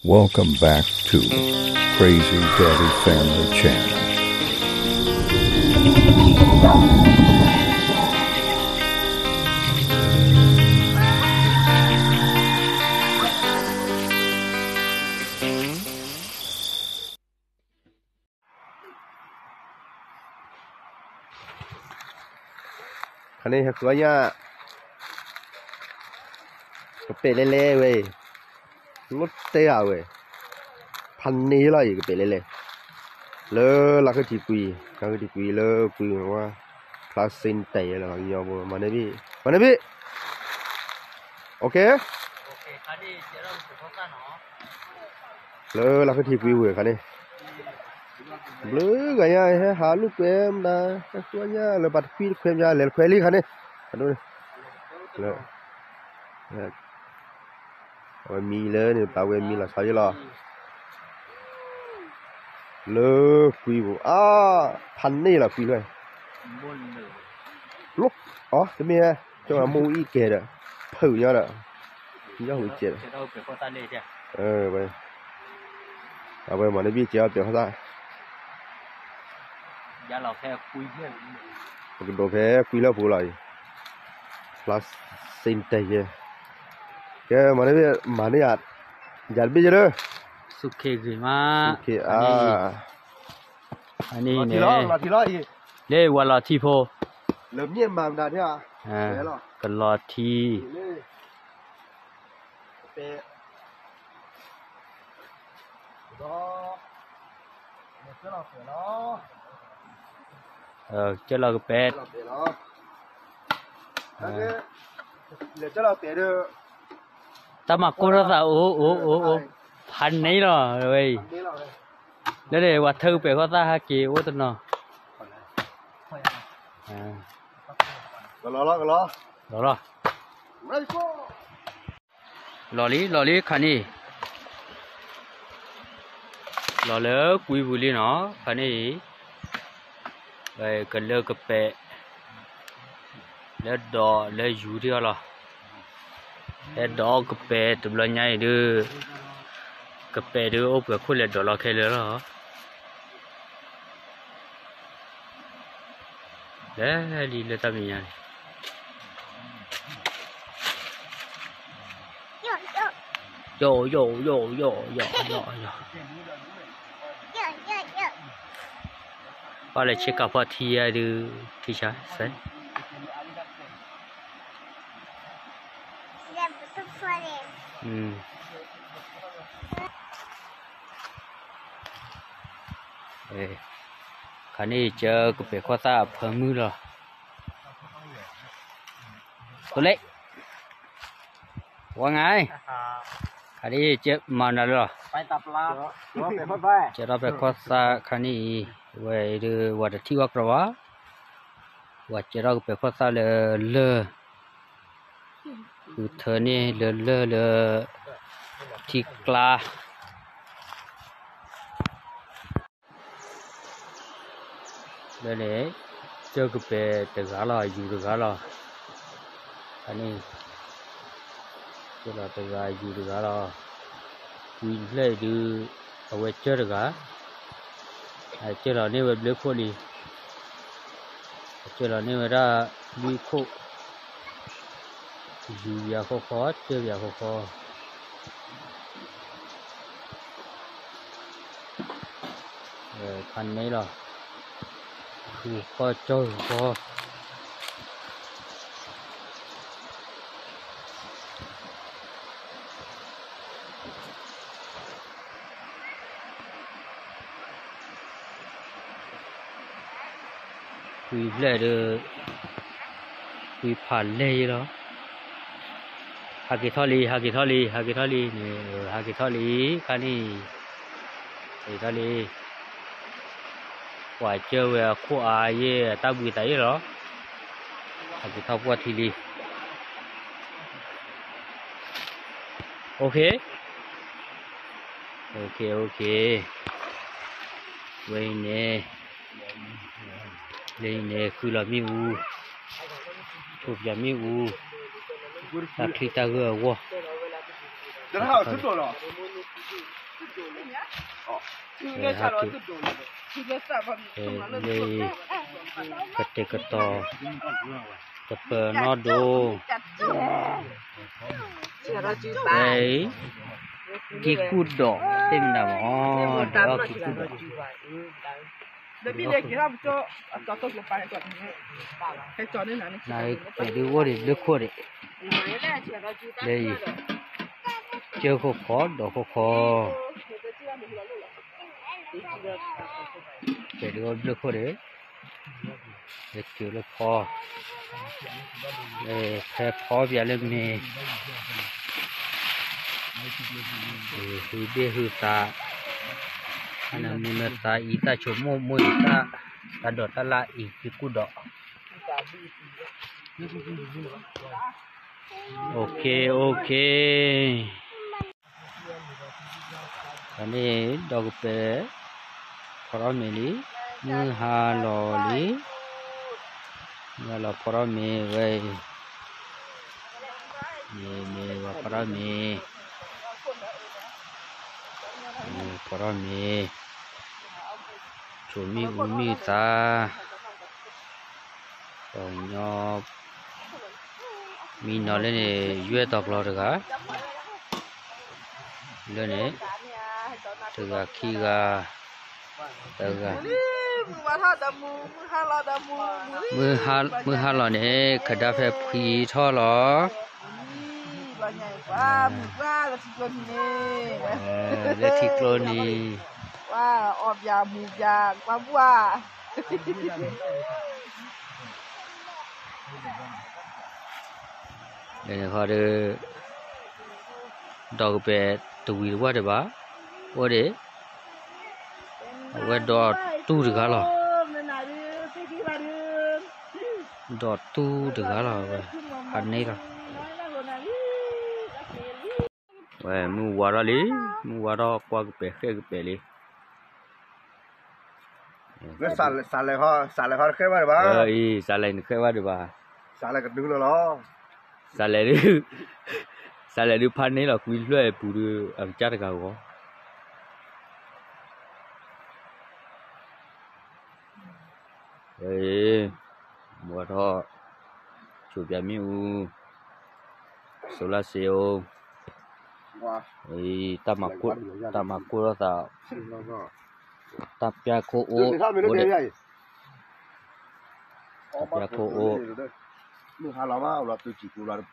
Welcome back to Crazy Daddy Family Channel. ခါန့ၣ်ဟဲဃုအီၣ်ညၣ် ကပဲာ်လဲလဲဝဲအံၤ လီၤတဲာ်အဝဲ ဖးန့ၢ်လီၤအံၤ ကပဲာ်လဲလဲ လၢလါခထံကွံ လါခထံကွံလၢကွံဝဲ ဖျါစ့တဲာ်လၢ မၤန့ၢ်ဘ့ၣ် မၤန့ၢ်ဘ့ၣ် OK လၢလါခထံကွံဝဲခါန့ၣ် ဘျုးဂၤညါ ဟဲဟးလူၢ်ကွဲမနၤ ဟဲကွၢ်ညၣ်လၢပှၤတခွံတခွဲမနၤ လဲၤတခွဲလံခါန့ၣ် အဒိန့ၣ် လၢ အဝဲမံလၢန့ၣ် ပာ်ဝဲမံလီၤဆီယ့လီၤ လၢကွံပူၤ အါ ဖးန့ၢ်လီၤကွံလၢ လီၤ အီ တမ့ၢ် ကၠီမူအံၣ်ကဲဒီး ဖုးညီဒီး ယီၢ်ဟူးကဲဒီး အဝဲမၤန့ၢ်ဘ့ၣ်ကဲအီၣ်ပဲာ်ခီၣ်သၣ် ပကဒိးဖဲကွံလၢပူၤလီၤအံၤ ဖျါစ့တဲာ်ယဲ ကဲမၤန့ၢ်ဘ့ၣ် မၤန့ၢ်ယၤ ယၤတဘ့ၣ်ယဲလၢ ဆူၣ်ခ့ဂ့ၤမး ဆူၣ်ခ့အါ အန့ၣ်န့ၣ် လၢဝၤလီၤထံဖိ လၢမ့ၢ်မၤမတၤဒၣ် ကလီၤထံ ကၢၢ်လီၤကပဲာ် တၢ်မၤကိၢ်ထီၣ်သးအိၣ်အိၣ်အိၣ်အိၣ် ဖးန့ၢ်လီၤဝဲအံၤ လၢန့ၣ် ပှၤထၢကပဲာ်ခီၣ်သၣ်ဟဲက့ၤအိၣ်တနီၤ လီၤလီၤ လီၤလံ လီၤလံခါန့ၣ် လီၤလၢကွံပူၤလံနီၤ ခါန့ၣ်အံၤ ကလၢကပဲာ် လၢဒိးလၢယူၤဒံးအီၤလီၤ ဟဲဒိးကပဲာ်တဘျီညါအံၤဒုး ကပဲာ်ဒုးအိၣ်ပှဲၤခိၣ်လဲၤဒိးလီၤခဲလၢာ်လီၤ လဲၤလံလၢတၢ်မဲာ်ညါန့ၣ် ယီၢ်ယီၢ်ယီၢ်ယီၢ်ယီၢ်ယီၢ်ယီၢ် ဘၣ်လဲၤဆ့ကၤဖီထံယဲဒုး ထံဆါစဲ ခါန့ၣ်ကၢကပဲာ်ခီၣ်သၣ်အဖၢမုၢ်လီၤ ကလဲၤ ဝါငါ ခါဒ်ကမၤနၤလီၤ ကဲထီၣ်ပဲာ်ခီၣ်သၣ်ခါန့ၣ်အံၤ ဝဲအံၤဒုး ဝၤတထံၣ်ဝဲကြီဘၣ် ဝၤကဲထီၣ်ကပဲာ်ခီၣ်သၣ်လၢလၢၢ် ဃုထၢန့ၢ်လၢလၢၢ်လၢ ထံကျါ လၢန့ၣ် ကၢကပဲာ်တဂၤလီၤ ယူၤတဂၤလီၤ အန့ၣ် ကၢလီၤတဂၤ ယူၤတဂၤလီၤ ကွံဖျၢၣ်အံၤဒုး အဝဲကၢတဂၤ အကၢလီၤန့ၢ်ဝဲဘျုးခိၣ်လံ အကၢလီၤန့ၢ်ဝဲဒၣ်ဘျုးခိၣ် ယူၤယၤဃီဃီ ကၢယၤဃီဃီ ဖးန့ၢ်လီၤ ဃုဃီကၠီဃုဃီ ကွံဖျဲၣ်ဒီး ကွံဖးလဲၢ်ယဲလီၤ ဟးက့ၤထီၣ်လံ ဟးက့ၤထီၣ်လံ ဟးက့ၤထီၣ်လံန့ၣ် ဟးက့ၤထီၣ်လံ ခါန့ၣ် ဟးက့ၤထီၣ်လံ ပှၤကၢဝဲအခိၣ်အါယဲၢ် အတၢ်ဘှံးသးယဲၢ်လီၤ ဟးက့ၤထီၣ်ပှၢ်ထံလံ OK OK OK ဝဲအံၤန့ၣ် လၢအံၤန့ၣ် ဃုလီၤမ့ၣ်အူ ထိၣ်ပၠးမ့ၣ်အူ တၢ်ချံတၢ်ဂၢၢ်အဂီၢ် တၢ်ထီၣ်ထီၣ်လီၤ လၢ ကတဲာ်ကတီၤ ကပၢၤနီၣ်ဒိၣ် က့ၤကူၣ်ဒီး သ့ၣ်မနၤမး ဒီးက့ၤကူၣ်ဒီး နကဲဒုးအိၣ်ဒံးဘျုးခိၣ်ဒံး လၢအံၤ ကၢဃီဃီ ဒီးဃီဃီ ကဲဒုးအိၣ်ဘျုးခိၣ်ဒံး လၢကၢၤလၢဖီ ဖဲဖီပၠးလၢမ့ၤ ဟုဘ့ၣ်ဟုသး အနၢမူနသးအံၤ သးဆိမိၣ်မိၢ်အံၤ သး တၢ်ဒိးတၢ်လၢအံၤ က့ၤကူၣ်ဒီး OK OK တၢ်န့ၣ် ဒီးကပဲာ် ဖီထီၣ်မ့ၤလံ မုၢ်ဟါလီၤလံ မုၢ်ဟါလီၤဖီထီၣ်မ့ၤဝဲအံၤ မ့ၤမ့ၤဝဲဖီထီၣ်မ့ၤ ဖီထီၣ်မ့ၤ ဆိမိၢ်အူမိၢ်သး ပှၤကညီ မံနီၤလၢန့ၣ် ယွဲၢ်တီၤကျီတဂၤ လၢန့ၣ် တဂၤခံဂၤ တဂၤ မုၢ်ဟါလီၤန့ၣ် ကဒါဖဲဖှံထီၣ်လီၤ လၢထံကျိနံၤ အီၣ်ဘၠၣ်မူဘၠၣ် ကွၢ်ဘူၣ်ဧါ လၢန့ၣ်ခီဒီး ဒီးကပဲာ်တဝံၤတဝၢ်ဒံးဘၣ်, အိၣ်ဒံး, အဝဲဒီးတူၢ်တဂၤလီၤ, ဒီးတူၢ်တဂၤလီၤ, အဝဲ ဖးန့ၢ်လီၤ. ဝဲမုၢ်ဝါထီၣ်လံ, မုၢ်ဝါထီၣ်ကွၢ်ကပဲာ်ဃဲၣ်ကပဲာ်လံ. စးလဲၤဃီတဃဲၣ်ဘၣ်ဒံးဘၣ်, အံၤ စးလဲၤနဃဲၣ်ဘၣ်ဒံးဘၣ်, စးလဲၤကဒုလီၤလီၤ, စးလဲၤဒုး, စးလဲၤဒုးဖးန့ၢ်လီၤ ကွံလွဲၢ်ပူၤဒီး အကစၢ်တဂၤဂီၢ်. အံၤ, မုၢ်ဝါထီၣ်, ဆိးပၠးမ့ၣ်အူ, စိလၢ်စ့အိၣ်, အံၤ, တၢ်မၤကိၢ်ထီၣ်သး, တၢ်ပၠၣ်ခိၣ်အိၣ်, တၢ်ပၠၣ်ခိၣ်အိၣ်, မုၢ်ဟါလီၤမး, ပှၤ, ပခိးထိၣ်ဘၣ်လဲၣ်,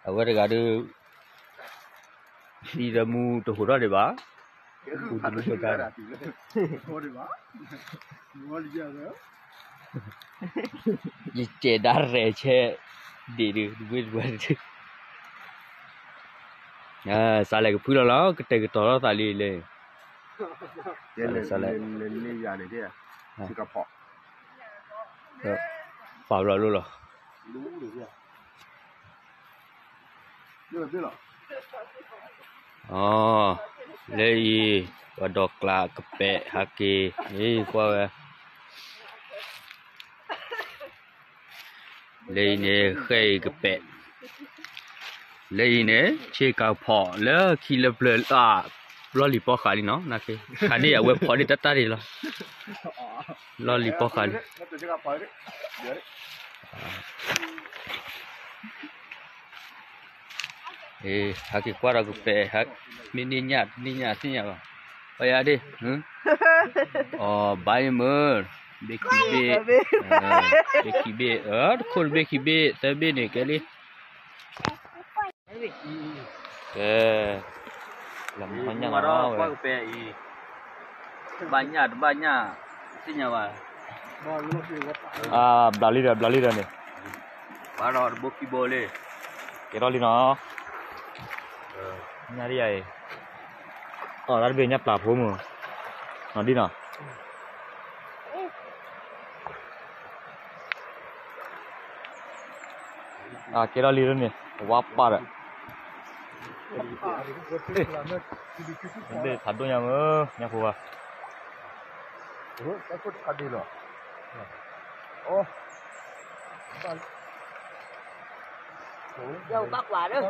အဝဲတဂၤဒီး သံဒီးမူတဟူးထီၣ်ဒံးဘၣ်, ယစဲးဒၣ်ရဲၣ်ဆဲးဒံးဒုး, တဘ့ၣ်တဘၣ်ဒုး, စးလဲၤကဖုလီၤလီၤ, ကတဲာ်ကတီၤထီၣ်သးလံလဲၣ်, စးလဲၤ, ပာ်ဘျီလိၣ်လီၤ. အီ, လၢအံၤ, ပှၤဒီးကျးကပဲာ်ဟးက့ၤ, အံၤကွၢ်ဝဲ, လၢအံၤန့ၣ် ဃဲၣ်အံၤကပဲာ်, လၢအံၤန့ၣ် ဆ့ကၤဖီၣ်လၢခံလၢပျၢၤ, လီၢ်လံၤပီၢ်ဃာ်လံနီၤ, ခါန့ၣ်အဝဲဖီၣ်န့ၢ်တၢ်တၢ်ဒံးလီၤ, လီၢ်လံၤပီၢ်ဃာ်လံ. အ့ ဟဲက့ၤကွၢ်ဒီးကပဲာ်, မ့ၢ်န့ၢ်ညၣ်တန့ၢ်ညၣ်သ့ၣ်ညါဘၣ်, ပယါဒ့ၣ်, အီ, ဘၣ်ယမၢ, ဘ့ၣ်ခံဘ့ၣ်, ဘ့ၣ်ခံဘ့ၣ်, တခိၣ်တဘ့ၣ်ခံဘ့ၣ်သၢဘ့ၣ်န့ၣ်ကဲလံ. ကဲ, လီၤမီညၣ်လီၤဝဲ, ဘၣ်ညၣ်တဘၣ်ညၣ်, သ့ၣ်ညါဘၣ်, ဘျးလံဒီး ဘျးလံဒီးန့ၣ်, ဘၣ်ဒီးတဘိခံဘိလံ, ကဲထီၣ်လံနီၤ, ညၣ်ဒ်ယၤအံၤ, အီၣ်တၢ်တဘ့ၣ်ညၣ်ပျၢ်ဖိမုၢ်, နီၤဒ်နီၤ. အကဲထီၣ်လံန့ၣ် ဝါပၢ်ဒီး, ဘ့ၣ်ဖးဒိၣ်ညါမ့ၢ် ညၣ်ဖိဘၣ်. ယဘၣ်ကွၢ်လၢ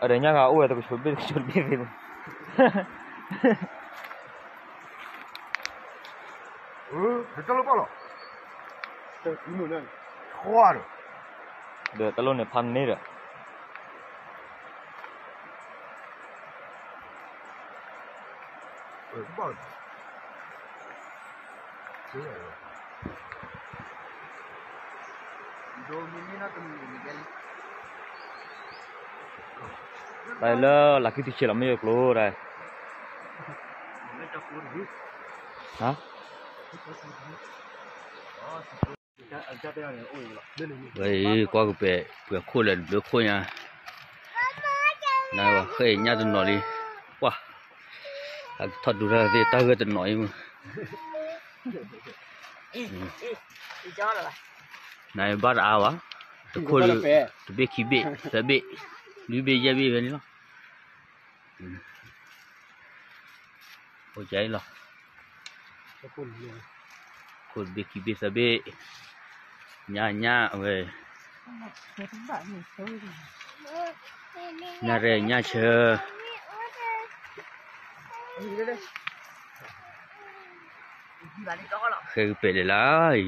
အဒီးညါဂၤအိၣ်ဝဲတကဆိးတဘ့ၣ်တကဆိးတဘ့ၣ်သ့ၣ်မး, တလီၤပီၢ်လီၤ, ဒီးတလိၣ်န့ၣ်ဖးန့ၢ်ဒီး တၢ်လၢလၢခံတဆဲးလီၤမ့ၢ်ယကျိၤဒၣ်, ဝဲအံၤ ကွၢ်ကပဲာ် ပှဲၤခိၣ်လၢာ်တဘျုးခိၣ်ညါ, နဝဲဃဲအံၤညၣ်တနီၤလံ, ပှၢ်, အကထီၣ်ဒူတၢ်သ့ၣ်တၢ်ဂၢၢ်တနီၤအံၤမး, နဘၣ်တအါဘၣ်, တခိၣ်ဒုး တဘ့ၣ်ခံဘ့ၣ် သၢဘ့ၣ် လွံၢ်ဘ့ၣ်ယဲၢ်ဘ့ၣ်ဖဲန့ၣ်လီၤ. အိၣ်ကဲအံၤလီၤ, ခိၣ်တဘ့ၣ်ခံဘ့ၣ်သၢဘ့ၣ်, ညၣ်ညၣ်ဝဲ, ညၣ်ရဲၣ်ညၣ်ဆၢ, ဃဲကပဲာ်လဲၤလၢ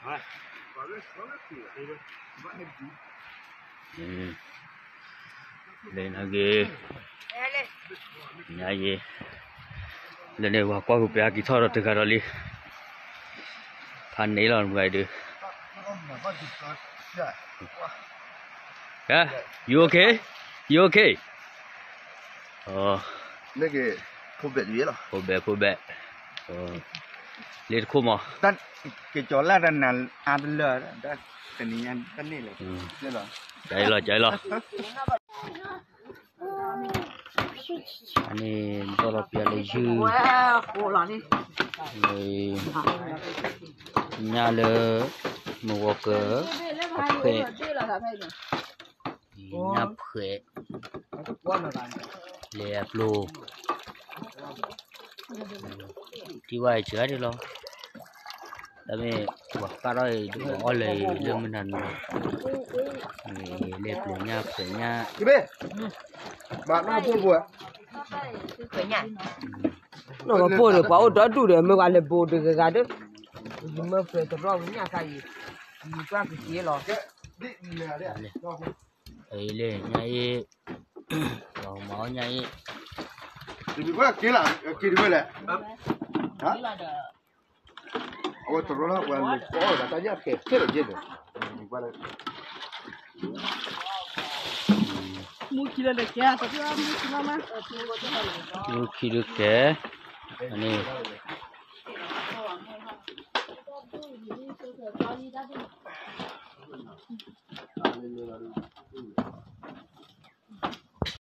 အံၤ လဲၤနဂ့ၤ, ညါယ့, လၢန့ၣ်ဝဲကွၢ်ကပဲာ်အက့ၤထီၣ်ဒီးတဂၤဒီးလံ, ဖးန့ၢ်လီၤမုၢ်ဂၤအံၤဒုး, ဟဲ, you okay? You okay? ဖိဘဲး ဖိဘဲး, လ့တခိၣ်မး, ကၠီၤလၢတနၤအါတလၢာ်, တနံၤညါတန့ၢ်လၢၤ, ကလီၤကလီၤ, အန့ၣ် ဘၣ်လီၤပျၢ်လၢယုၢ်, ညၣ်လၢ မဝီကၢၤ, အဖှဲး, ညၣ်ဖှဲး, လဲၤအပျိၤ, ထံဝါအံၤစှၤဒံးလီၤ, တၢ်မ့ၢ်ပှၤဃၣ်ထီၣ်အံၤ ဒ်ပှၤအီၣ်လၢၤအံၤလၢမုၢ်နၤနၤ, လဲၤပျိၤညၣ်ဖှဲးညၣ်, ဘၣ်နီၢ်ဖိပှဲၤ နီၢ်ဖိဒီး ပှၤအိၣ်ဒီဒူၣ်ဒီး မ့ၢ်ပှၤလဲၤဘိးတဂၤဂၤဒီး, ယမၢပှဲၤတရီညၣ်ခါအံၤ, ယမံၤကွၢ်ကက့ၤလီၤ, အံၤလၢညၣ်အ့ၣ်, ပှၤမၤအီၣ်ညၣ်အ့ၣ်, အဝဲတရီလၢပှၤလဲၤကိးဒီးတၢ်ညၣ်ဖဲခဲလၢာ်ယဲၢ်ဒီး, မူခံလၢကဲ, မူခံလၢကဲ, န့ၣ်, န့ၣ်